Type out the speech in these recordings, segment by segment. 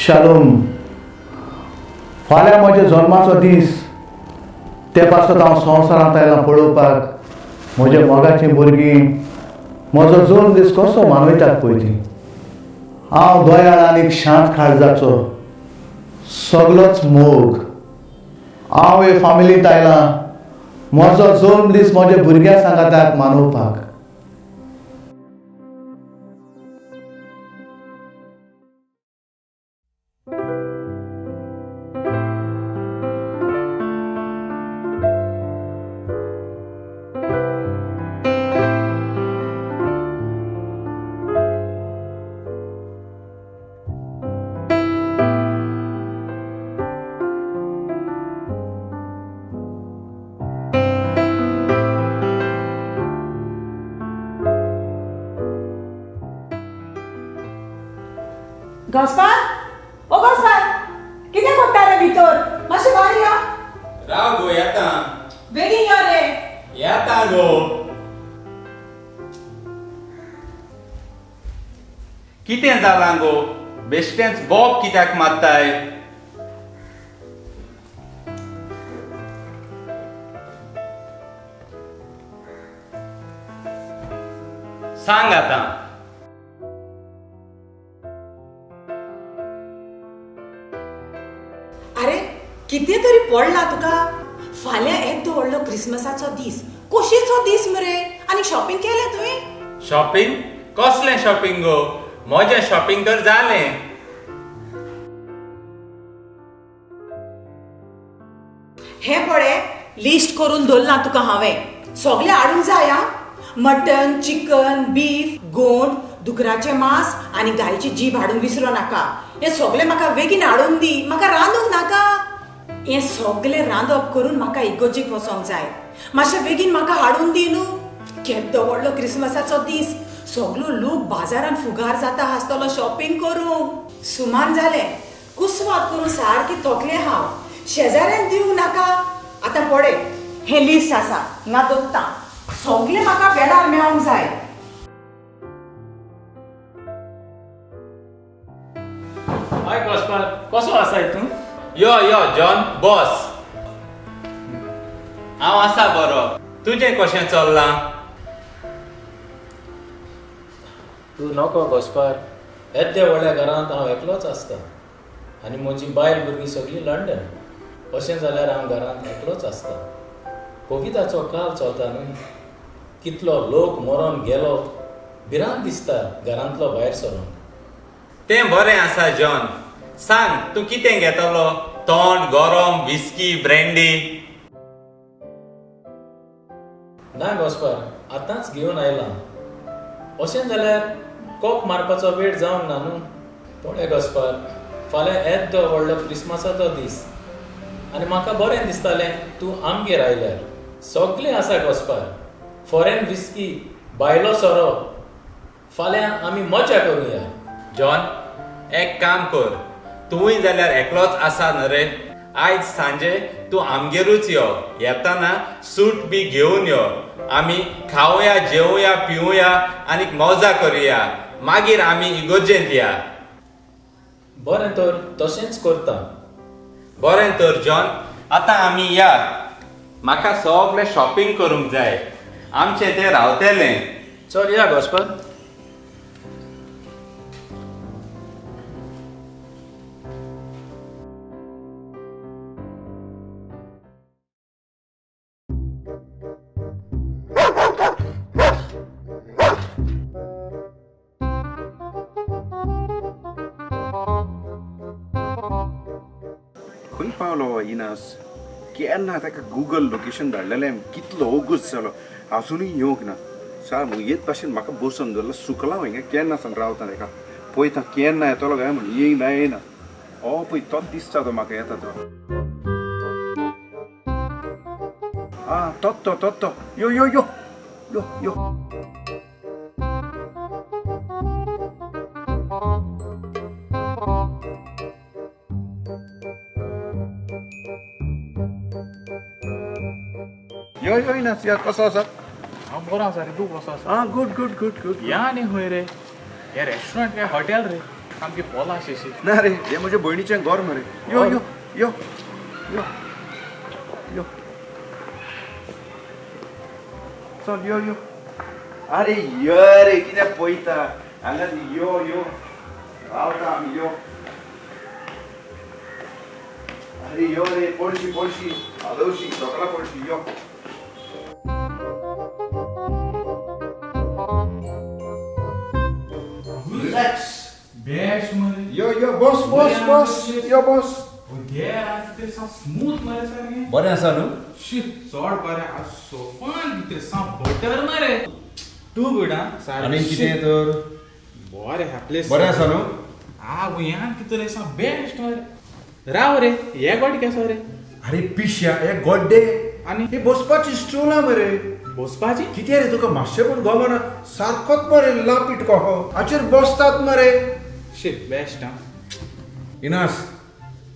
Shalom. फाल्यां म्हज्या जल्माचो दीस. ते पासत हांव संवसारांत आयलां पळोवपाक म्हज्या मोगाचीं भुरगीं म्हजो जल्म दीस कसो मानयतात पळय तीं. हांव दयाळ आनी शांत काळजाचो, सगलोच मोग. हांव हे फामिलींत आयलां म्हजो जल्म दीस म्हज्या भुरग्यां सांगाताक मानोवपाक. गॉस्पार, ओ गॉस्पार, कितें कोत्ता रे भितर? मातशें भायर यो. राव गो, येता. बेगीन यो रे. येता गो. कितें जालां गो? बेश्टेंच बोब कित्याक मारताय? सांग आतां. अरे कितें तरी पडला तुका. फाल्यां येदो व्हडलो क्रिसमसाचो दीस, खोशयेचो दीस मरे. आनी शॉपिंग केलें तुवें? शॉपिंग? कसलें शॉपिंग गो? म्हजें शॉपिंग तर जालें. हें पळय, लिस्ट करून दवरलां तुका हांवें. सगळें हाडूंक जाय आं. मटन, चिकन, बीफ, गोंड, दुकराचें मांस आनी गायची जीब हाडूंक विसरो नाका. हें सगळें म्हाका बेगीन हाडून दी, म्हाका रांदूंक नाका. हें सगळें रांदप करून म्हाका इगोर्जेक वचोंक जाय. मातशें बेगीन म्हाका हाडून दी न्हू. केदो व्हडलो क्रिसमसाचो दीस, सगलो लोक बाजारान फुगार जाता आसतलो शॉपिंग करूंक. सुमान जालें, कुसवाद करून सारकी थकलें हांव. शेजाऱ्यांक दिवंक नाका. आतां पळय, हें लिस्ट आसा, हिंगा दवरता. सगलें म्हाका वेळार मेळोंक जाय. हाय गॉस्पार, कसो आसाय तूं? यो यो जॉन, बस. हांव आसा बरो. तुजें कशें चल्लां? तूं नको गॉस्पार, येद्या व्हडल्या घरांत हांव एकलोच आसता आनी म्हजी बायल भुरगीं सगळीं लंडन. अशें जाल्यार हांव घरांत एकलोच आसता. कोविदाचो काल चलता न्हय, कितलो लोक मरोन गेलो. भिरांत दिसता घरांतलो भायर सरोंक. तें बरें आसा जॉन. सांग, तूं कितें घेतलो? तोंड गरम, विस्की, ब्रँडी? ना गॉस्पार, आतांच घेवन आयलां. अशें जाल्यार कोप मारपाचो वेळ जावंक ना न्हू. पळय गॉस्पार, फाल्यां येद्दो व्हडलो क्रिसमसाचो दीस आनी म्हाका बरें दिसतालें तूं आमगेर आयल्यार. सगळें आसा गॉस्पार, फॉरेन विस्की, भायलो सोरो. फाल्यां आमी मजा करुया. जॉन, एक काम कर. तूंय जाल्यार एकलोच आसा न्हय रे. आयज सांजे तूं आमगेरूच यो. येताना सूट बी घेवन यो. आमी खावया, जेवया, पिवया आनी मजा करुया. मागीर आमी इगोर्जेंत या. बरें तर, तशेंच करता. बरें तर जॉन, आतां आमी या. म्हाका सगळें शॉपिंग करूंक जाय. आमचें तें रावतलें. चल या गॉस्पार. खंय पावलो हो इनास? केन्ना ताका गुगल लोकेशन धाडलेलें, कितलो ओगूस जालो, आजुनूय येवंक ना. सार येत भाशेन म्हाका बसून दवरला. सुकला हांव हिंगा केन्ना सावन रावता ताका पळयता, केन्ना येतलो काय म्हण. येयना येयना. हो पळय, तोच दिसता तो म्हाका येता तो. आं, तोच तो, तोच तो. यो यो यो यो यो. यो यो इनास, या. कसो आसा? हांव बरो आसा रे, तूं कसो आसा? आं, गुड गुड गुड गुड. या आनी खंय रे? हे रेस्टॉरंट काय हॉटेल रे? सामकी पोलाश अशी. ना रे, हें म्हज्या भयणीचें घर मरे. यो यो यो यो यो, चल यो यो. आरे यो रे, कितें पळयता हांगा? यो यो, रावता आमी, यो. अरे यो रे, पडशी पडशी आदवशी सगळा पडशी, यो. रिलॅक्स. बेस्ट मरे. यो यो, बस बस बस, यो बस. घे कितें सा स्मूथ मरे सारकें. बरें आसा न्हू? शी, चड बरें. आज सोफान कितें सा बटर मरे. टू गुड आं. आनी कितें तर? बरें आहा प्लेस. बरें आसा न्हू? आ भुंयान कितें रे, सा बेस्ट मरे. राव रे, हे गोड केसो रे? अरे पिश्या, हे गोड्डे. आनी? हे बसपाची स्टूलां मरे. बसपाची? कितें रे, तुका मातशें पण गमना? सारकोच मरे लापीट कहो, हाचेर बसतात मरे. शी, बेस्ट आं. इनास,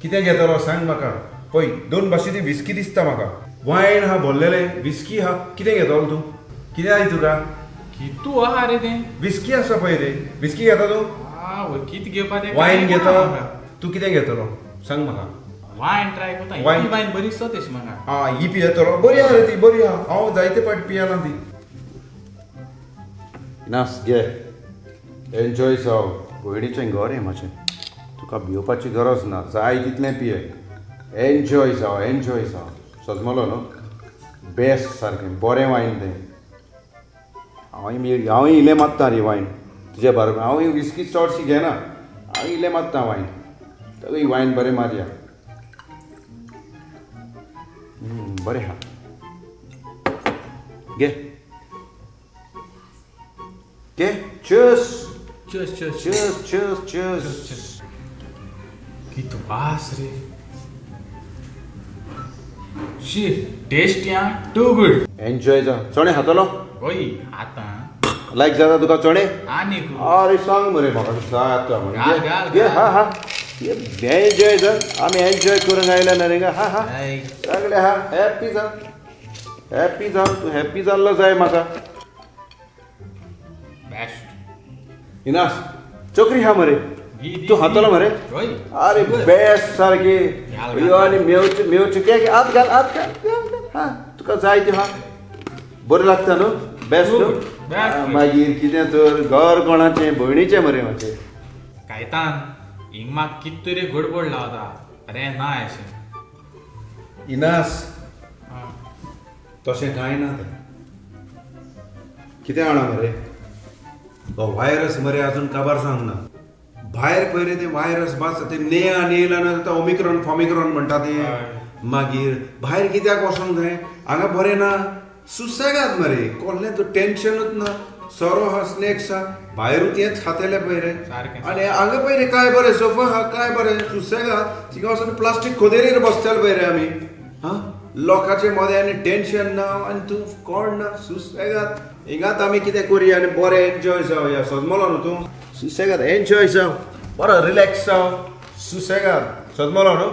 कितें घेतलो सांग म्हाका. पळय, दोन भाशेची विस्की दिसता म्हाका, वायन आहा भरलेलें, विस्की आहा. कितें घेतलो तूं? कितें जाय तुका? कितू आहा रे तें? विस्की आसा पळय रे, विस्की घेता तूं? आ वय, कित घेवपा तें? वायन काय घेता ना म्हाका. तूं? कितें घेतलो सांग म्हाका. वायन ट्राय करता. वायन? ही वायन बरी दिसता तशी म्हाका. आं, ही पियेतलो? बरी आहा रे ती, बरी आहा. हांव जायते फावट पियेला ती. नास घे, एन्जॉय जाव. भयणीचें घर हें म्हाजें, तुका भिवपाची गरज ना. जाय तितलें पिये, एन्जॉय जाव, एन्जॉय जाव. सजमलो न्हू? बेस्ट, सारकें बरें वायन तें. हांवूय हांवूय इल्लें मारता रे वायन तुज्या बरोबर. हांवूय विस्की चडशी घेना, हांव इल्लें मारता वायन. तूय वायन बरें मारया. बरें आहा, घे घे. Cheers. Cheers, cheers. Cheers, cheers, cheers. कित वास रे. शी, टेस्टी आं, टू गुड. एन्जॉय जा. चणे खातलो? वय आतां. लायक जाता तुका चणे? आनी अरे सांग मरे म्हाका, जाता. घाल, घाल, घे. घाल. हा हा, एन्जॉय जा. आमी एन्जॉय करूंक आयल्या ना रे. हा हा. सगळे हा, हॅप्पी जा, हॅप्पी जा तूं. हॅप्पी जाल्लो जाय म्हाका. बेस्ट. इनास, चोकरी खा मरे. तूं खातलो मरे? वय. अरे बेस्ट सारकी. घाल, घाल. यो आनी मेवचे मेवचे घे घे, आत घाल, आत घाल, घाल, घाल. हा, तुका जाय ती. हा, बरें लागता न्हू? बेस्ट न्हू? Good, best. हा, मागीर कितें तर, घर कोणाचें? भयणीचें मरे म्हाजें. कायतान, हिंग म्हाका कित तरी गडबड लावता अरे, ना अशें. इनास, तशें कांय ना तें. कितें जाणा मरे, हो व्हायरस मरे अजून काबार सांगना. भायर पळय रे, ते व्हायरस बास ते नेया नेला ना, आतां ओमिक्रॉन फॉमिक्रॉन म्हणटा ते. मागीर भायर कित्याक वचोंक जाय? हांगा बरें ना, सुसेगाद मरे. कोल्लें तूं टेन्शनूच ना. सोरो आहा, स्नॅक्स आहा, भायरूच तेंच खातले पळय रे. सारकें. आनी हांगा पळय रे, काय बरें सोफा आहा, काय बरें सुसेगाद. थिंगा वचून प्लास्टीक खोदेरीर बसतले पळय रे आमी. हा, लोकांचे मदें आनी टेन्शन ना आनी तूं कोण ना, सुसेगाद. हिंगात आमी कितें करुया आनी बरें एन्जॉय जावया. सजमलो न्हू तूं? सुसेगाद एन्जॉय जाव, बरो रिलॅक्स जाव, सुसेगाद. सजमलो न्हू?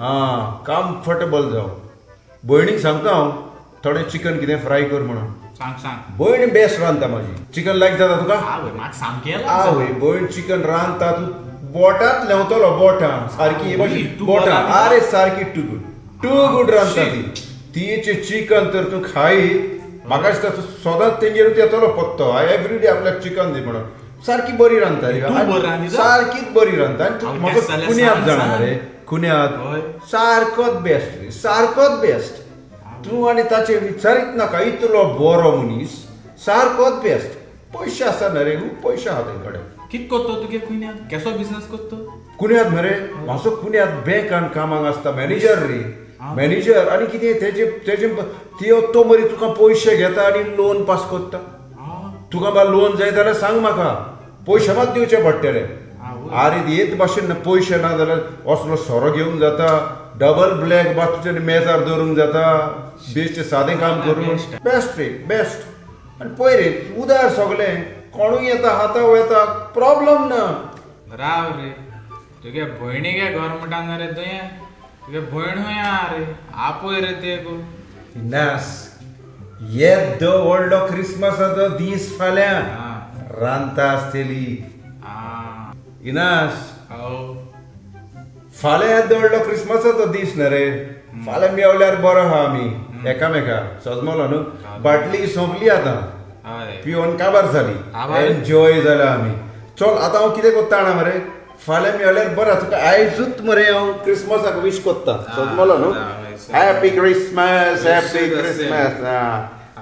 आं, कम्फर्टेबल जाव. भयणीक सांगता हांव, थोडें चिकन कितें फ्राय कर म्हणून. सांग सांग. भयण बेस्ट रांदता म्हाजी. चिकन लायक जाता तुका? आवय, म्हाका सामकें. आवय, भयण चिकन रांदता, तूं बोटांत ल्हेंवतलो बोटां सारकी हे भाशेन. तूं बोटां बोटां. आरे सारकी टू गुड, टू गुड रांदता ती. तिचे चिकन तर तूं खायत, म्हाका दिसता तूं सदांच तेंगेरूच येतलो पत्तो एवरी डे आपल्याक चिकन दी म्हणून. सारकी बरी रांदता रे. तूं बरी रांदिता? सारकीच बरी रांदता. आनी तूं हांव म्हाका तें जाल्यार कुन्याद सांग, जाणा सांग. रे, कुन्याद. हय. सारकोच बेस्ट रे, सारकोच बेस्ट. तूं आनी ताचे विचारीत नाका, इतलो बरो मनीस, सारकोच बेस्ट. पयशे आसा न्हय रे, खूब पयशे आहा तें कडेन. कित करतो तुगे कुन्याद? केसो बिझनस करतो? कुन्याद मरे म्हाजो, कुन्याद बँकान कामाक आसता, मॅनेजर रे, मॅनेजर. आनी कितें तेजे तेजे त्यो तो मरे तुका पयशे घेता आनी लोन पास करता. तुका बा लोन जाय जाल्यार सांग म्हाका, पयशे मात दिवचे पडटले. आरे येत भाशेन पयशे ना जाल्यार असलो सोरो घेवंक जाता, डबल ब्लॅक बा तुज्या मेजार दवरूंक जाता, बेश्टें सादें काम करून. बेस्ट रे, बेस्ट. आनी पळय रे, उदार सगलें, कोणूय येता, हाता वयता, प्रॉब्लम ना. राव रे, तुगे भयणीगे घर म्हणटा न्हय रे तुवें? तुगे भयणूय आहा रे, आपय रे ते गो. नास, येद्दो व्हडलो क्रिसमसाचो दीस फाल्यां. रांदता आसतली. इनास, फाल्यां येदो व्हडलो क्रिसमसाचो दीस न्हय रे. फाल्यां मेवल्यार बरो आहा आमी एकामेका. सजमलो न्हू, बाटली सोंपली आतां, पिवन काबार जाली, एन्जॉय जाला आमी. चल आतां हांव कितें कोत्ता जाणा मरे, फाल्यां मेवल्यार बरो तुका. आयजूच मरे हांव क्रिसमसाक वीश कोत्ता. सजमलो न्हू? Happy Christmas, happy Christmas.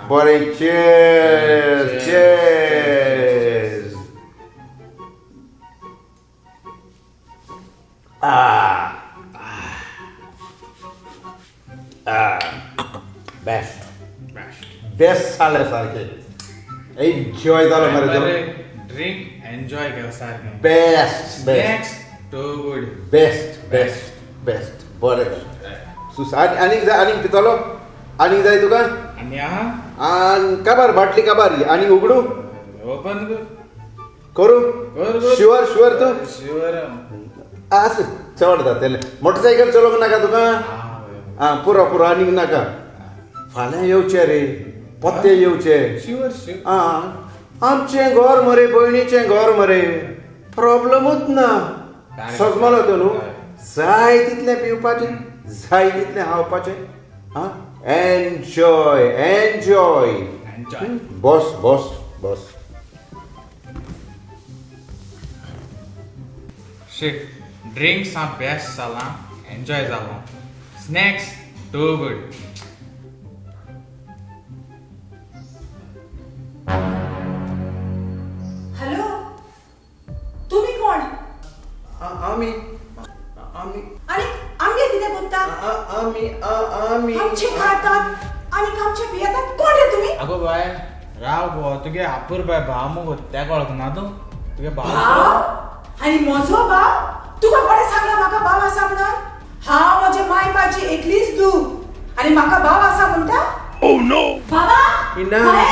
बरें, चेर्स चेर्स. बेस्ट बेस्ट जालें सारकें, एन्जॉय जालो मरे तो. ड्रिंक एन्जॉय केलो सारकें. Best best. Snacks too good. Best best best. बरें जालें. आनी आनीक जाय? आनीक पितलो? आनीक जाय तुका? आनी आहा. आनी काबार बाटली काबार, आनी उगडू? ओपन करू? कर, कर. शुअर शुअर तूं? शुअर. आसूं, चड जातलें. मोटरसायकल चलोवंक नाका तुका? आं, पुरो पुरो, आनीक नाका. फाल्यां येवचें रे, पत्ते येवचें. Sure sure. आं, आमचें घर मरे, भयणीचें घर मरे, प्रॉब्लमूच ना. सजमलो तूं न्हू? जाय तितलें पिवपाचें, जाय तितलें खावपाचें. आं, एन्जॉय एन्जॉय. एन्जॉय. बस बस बस. शीट, ड्रिंक्स हा बेस्ट जाला, एन्जॉय जालो, स्नॅक्स टू गुड. हॅलो, तुमी कोण? आमी आमी आनी आमगे कितें कोत्ता? आमी आमी आमचे खातात आनी आमचे पियेतात, कोण रे तुमी? अगो बाय, राव गो, तुगे आपूर बाय भाव मुगो, त्या वळखना तूं? तुगे भाव. भाव? आनी म्हजो भाव? तुका कोणें सांगलां म्हाका भाव आसा म्हणून? हांव म्हज्या माय पाची एकलीच धूव आनी म्हाका भाव आसा म्हणटा? बाबा! इनास. बाय,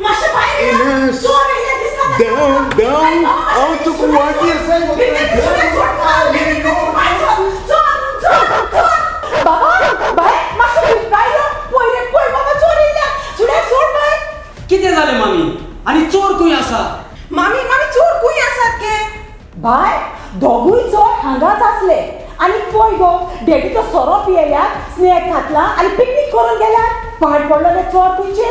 मातशें भायर येया. इनास. चोर येयले दिसता ताका. देंव, देंव. आनी बाबा, हांव तुका सुण्याक वाटेर सोड. सांगता. बिबट्याक सुण्याक सोड. बाय, चोर, चोर, चोर, चोर. बाबा, बाय, मातशें भायर यो. पळय रे, पळय बाबा, चोर येयल्या. सुण्याक सोड बाय. कितें जालें मामी? आनी चोर खंय आसा? मामी, मामी, चोर खंय आसात गे? बाय, दोगूय चोर हांगाच आसले आनी पळय गो, डॅडीचो सोरो पियेल्यात, स्नॅक घातला आनी पिकनीक करून गेल्यात. पाड पडलेले चोर खंयचे.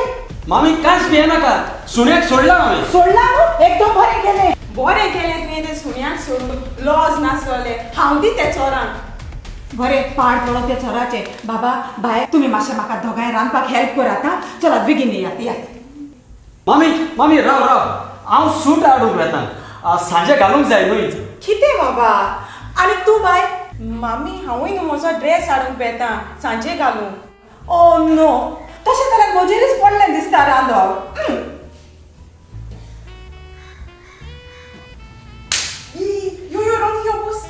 मामी, कांयच भियेनाका, सुण्याक सोडला हांवें. सोडला न्हू? एकदम बरें केलें, बरें केलें तुवें तें सुण्याक सोडून. लॉज नासलोले हांव दी त्या चोरांक. बरें, पाड पडो त्या चोराचें. बाबा, बाय, तुमी मातशें म्हाका दोगांय रांदपाक हेल्प करात आं. चलात, बेगीन येयात, येयात. मामी, मामी, राव राव, हांव सूट हाडूंक वेता, सांजे घालूंक जाय न्हय. कितें बाबा? आनी तूं बाय? मामी, हांवूय न्हू म्हजो ड्रेस हाडूंक वेता सांजे घालूंक. ओ नो, तशें जाल्यार म्हजेरूच पडलें दिसता रांदप. यो यो रोनी, यो बस.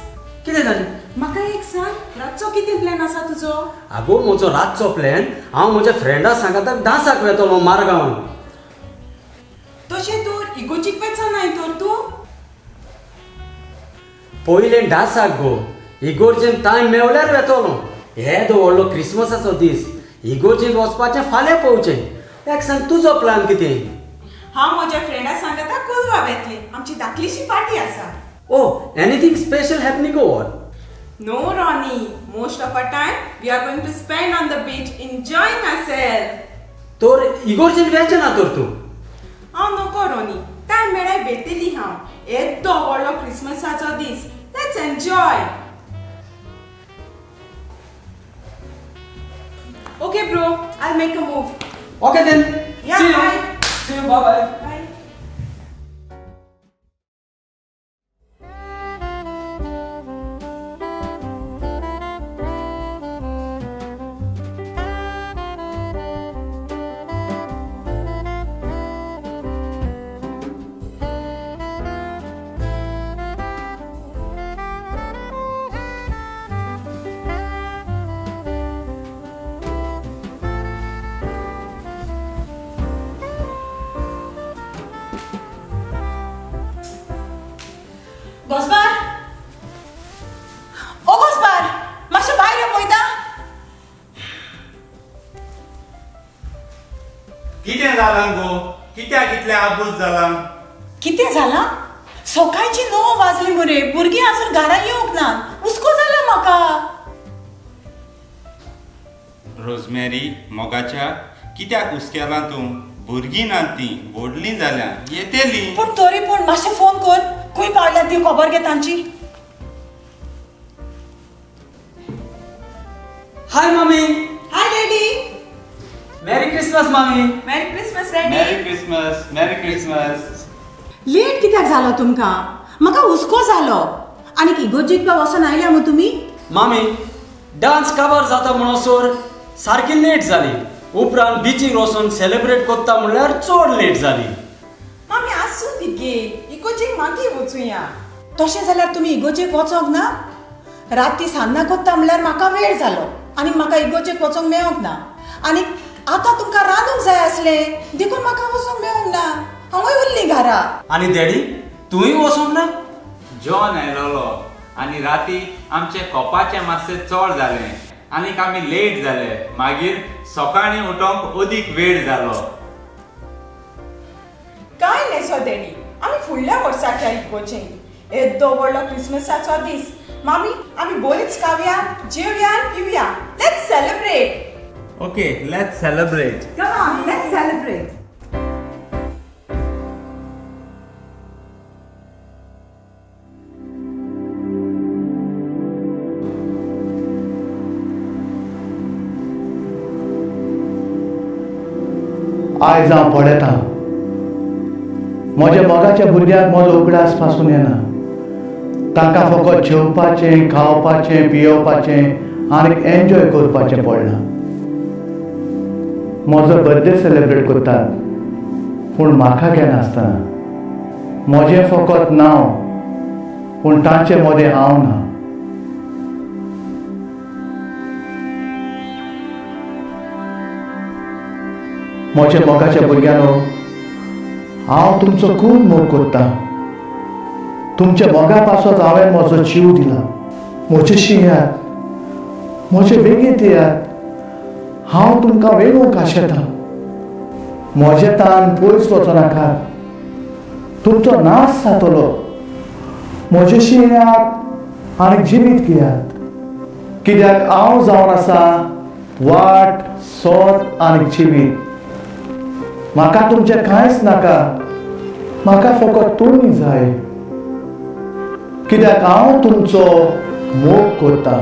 कितें जालें? म्हाका एक सांग, रातचो कितें प्लॅन आसा तुजो? आगो, म्हजो रातचो प्लॅन, हांव म्हज्या फ्रेंडा सांगाताक डांसाक वेतलो मारगांवान. तशें तर इगोचीक वचना नाय तर तूं? पयलें डांसाक गो, इगोर्जेन टायम मेवल्यार वेतलो. येदो व्हडलो क्रिसमसाचो दीस, इगोर्जेन वचपाचें फाल्यां पळोवचें. एक सांग, तुजो प्लॅन कितें? हांव म्हज्या फ्रेंडा सांगाता कोलवा वेतलें. आमची धाकलीशी पार्टी आसा. Oh, anything special happening or? No, Ronnie. Most of our time we are going to spend on the beach enjoying ourselves. तर इगोर्जेन वेचें ना तर तूं? हांव नको रोनी, टायम मेळ्ळ्यार वेतली हांव. येदो व्हडलो क्रिसमसाचो दीस, let's enjoy. Okay bro, I make a move. Okay then. Yeah, see you. Bye. See you. Bye bye. Bye. गोसबार, ओ गोसबार, मातशें भायर यो पळयता. कितें जालां गो? कित्याक इतलें आबूज जालां? कितें जालां? सकाळची 9 वाजली मरे, भुरगीं अजून घरा येवंक ना, हुस्को जाला म्हाका. रोजमेरी मोगाच्या, कित्याक हुस्केलां तूं? भुरगीं ना तीं, व्हडलीं जाल्यां, येतेलीं. पूण तरी पूण मातशें फोन कर, खंय पावल्या ती खबर घे तांची. हाय मामी. हाय डॅडी. मॅरी क्रिसमस मामी. Merry Christmas daddy. Merry Christmas, merry Christmas. Late कित्याक जालो तुमकां? म्हाका हुस्को जालो. आनी इगोर्जेक बी वचोन आयल्या मू तुमी? मामी, डान्स काबार जाता म्हणसर सारकी लेट जाली. उपरांत बिचीर वचून सेलिब्रेट करता म्हणल्यार चड लेट जाली. मामी आसूं दी गे, इगोर्जेक मागीर वचुया. तशें जाल्यार तुमी इगोर्जेक वचोंक ना? राती सान्नां कोत्ता म्हणल्यार म्हाका वेळ जालो आनी म्हाका इगोर्जेक वचोंक मेळोंक ना. आनी आतां तुमकां रांदूंक जाय आसलें देखून म्हाका वचोंक मेळोंक ना, हांवूय उरलीं घरा. आनी डॅडी, तूंय वचोंक ना? जॉन आयलोलो आनी राती आमचें कोपाचें मातशें चड जालें आनीक आमी लेट जाले. मागीर सकाळीं उठोंक अदीक वेळ जालो. कांय न्हेसो डॅडी, आमी फुडल्या वर्साक या इगोर्जेक. येद्दो व्हडलो क्रिसमसाचो दीस मामी, आमी बरीच खावया, जेवया, पिवया. Let's celebrate. Okay, let's celebrate. Come on, let's celebrate. आयज हांव पळयतां म्हज्या मोगाच्या भुरग्यांक म्हजो उगडास पासून येना. तांकां फकत जेवपाचें, खावपाचें, पियोवपाचें आनी एन्जॉय करपाचें पडलां. म्हजो बर्थडे सेलेब्रेट करतात पूण म्हाका घेनासतना. म्हजें फकत नांव, पूण तांचे मदें हांव ना. म्हज्या मोगाच्या भुरग्यांनो, हांव तुमचो खूब मोग करतां. तुमच्या मोगा पासत हांवें म्हजो जीव दिला. म्हजेशी येयात, म्हजे वेगीत येयात, हांव तुमकां वेगूंक आशेतां. म्हजें तान पयस वचनाकात, तुमचो नाश जातलो. म्हजेशी येयात आनी जिवीत घेयात, कित्याक हांव जावन आसा वाट, सोत आनी जिवीत. म्हाका तुमचें कांयच नाका, म्हाका फकत तुमी जाय, कित्याक हांव तुमचो मोग करतां.